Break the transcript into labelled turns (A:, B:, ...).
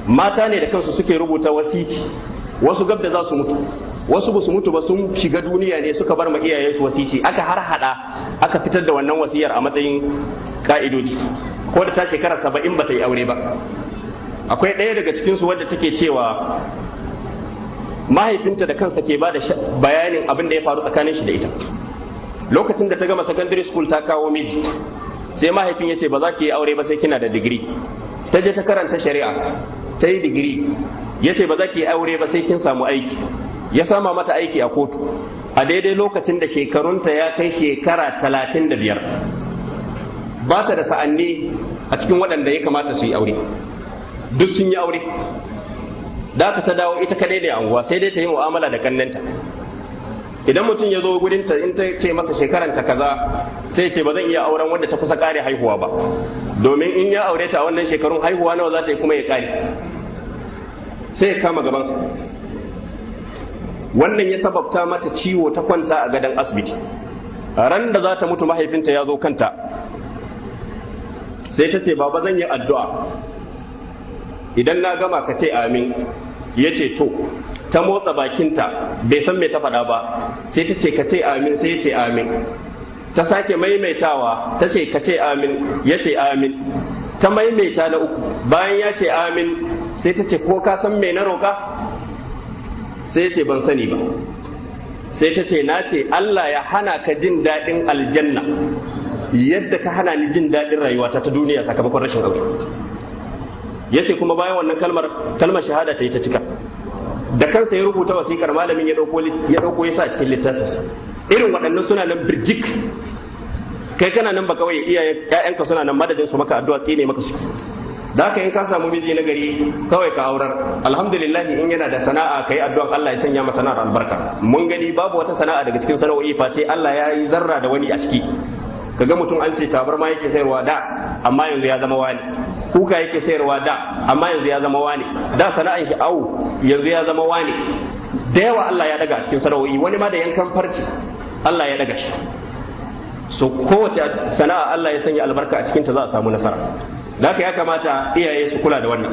A: Mata ne da kansu suke rubuta wasiki, wasu gab da za su mutu, wasu ba su mutu ba, sun shiga duniya ne suka bar ma iyayensu wasici, aka har hada aka fitar da wannan wasiyar a matsayin ka'idoji. Ko da ta shekara 70 ba ta yi aure ba. Akwai ɗaya daga cikinsu wadda take cewa mahaifinta da kansa ke ba da bayanin abin da ya faru tsakanin shi da ita. Lokacin da ta gama secondary school ta kawo miji, sai mahaifin ya ce ba za ki yi aure ba sai kina da digiri. Ta je ta karanta shari'a, ta yi digiri. Ya ce ba za ki yi aure ba sai kin samu aiki. Ya sama mata aiki a kotu a daidai lokacin da shekarunta ya kai shekara 35. Ba ta da sa'anni a cikin waɗanda ya kamata su yi aure, duk sun yi aure. Da aka ta dawo ita kadai ne a unguwa, sai dai ta yi mu'amala da kannenta. Idan mutum ya zo gurinta, in ta ce masa shekaranta kaza, sai ce ba zan iya auren wanda ta kusa kare haihuwa ba, domin in ya aure ta a wannan shekarun haihuwa nawa za ta yi kuma ya kare, sai ya kama gabansa. Wannan ya sababta mata ciwo, ta kwanta a gadon asibiti. Ran da za ta mutu mahaifinta ya zo kanta, sai ta ce baba zan yi addu'a, idan na gama ka ce amin. Ya ce to. Ta motsa bakinta, bai san me ta faɗa ba, sai ta ce ka ce amin, sai ya ce amin. Ta sake maimaitawa, ta ce ka ce amin, ya ce amin. Ta maimaita na uku, bayan ya ce amin sai ta ce ko ka san me na roƙa? Sai ya ce ban sani ba. Sai ta ce na ce Allah ya hana ka jin daɗin aljanna yadda ka hana ni jin daɗin rayuwata ta duniya sakamakon rashin aure. Ya ce kuma bayan wannan kalmar shahada ta yi ta cika. Da kansa ya rubuta wasiƙar, malamin ya ɗauko ya sa cikin littafinsa. Irin waɗannan suna nan birjik. Kai kana nan ba kawai, iyayen ƴaƴanka suna nan madadin su maka addu'a tsine maka suke. Da haka in ka samu miji na gari kawai ka aurar. Alhamdulillah in yana da sana'a kai addu'an Allah ya sanya masa sana'ar albarka. Mun gani babu wata sana'a daga cikin sana'o'i face Allah ya yi zarra da wani a ciki. Kaga mutum an ce tabarma yake sayarwa da, amma yanzu ya zama wani. Kuka yake sayarwa da, amma yanzu ya zama wani. Da sana'an shi au, yanzu ya zama wani. Da yawa Allah ya daga a cikin sana'o'i, wani ma da yankan farci Allah ya daga shi. So kowace sana'a Allah ya sanya albarka a cikinta za a samu nasara. Da haka ya kamata iyaye su kula da wannan.